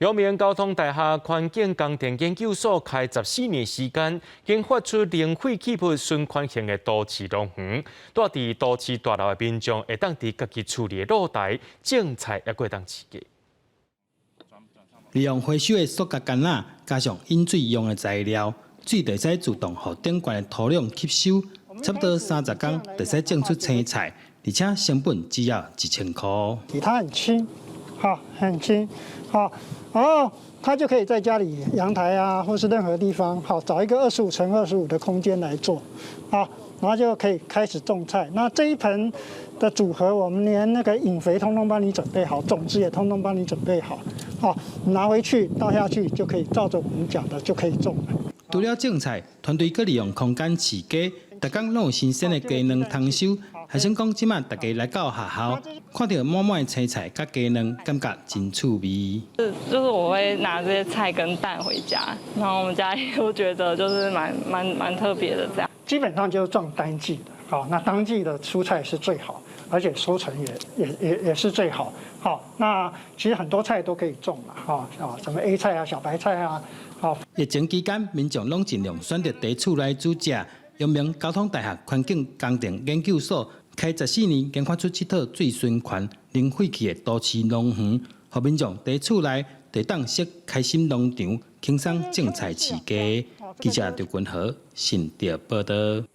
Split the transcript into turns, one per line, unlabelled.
陽明交通大學環境工程研究所開14年時間，研發出零廢棄物循環型的都市農園。住佇都市大樓的民眾會當佇家己厝裡的露台種菜，猶閣會當飼雞。
利用回收的塑膠桿仔，加上飲水用的材料，水就會使自動予頂懸的土壤吸收，差不多30工就會使種出青菜，而且成本只要1000箍。
它很輕，哈，很輕，好，然後他就可以在家裡陽台啊，或是任何地方，好，找一個25乘25的空間來做，啊，然後就可以開始種菜。那這一盆的組合，我們連那個引肥通通幫你準備好，種子也通通幫你準備好，好，拿回去倒下去就可以照着我們講的就可以種了。
除了種菜，團隊閣利用空間飼雞，逐工攏有新鮮的雞卵通收。學生講，這馬大家來到學校，看著滿滿的青菜佮雞卵，感覺真趣味。
就是我會拿這些菜跟蛋回家，然後我們家裡都覺得就是蠻特別的這樣。
基本上就是種單季的，好，那當季的蔬菜是最好，而且收成也是最好。好，那其實很多菜都可以種啦，哈啊，什麼 A 菜啊、小白菜啊，好。
疫情期間，民眾攏盡量選擇佇厝內煮食。陽明交通大學環境工程研究所開14年，研發出這套水循環零廢棄的都市農園，予民眾佇厝內就當設開心農場，輕鬆種菜飼雞。記者劉君和新竹報導。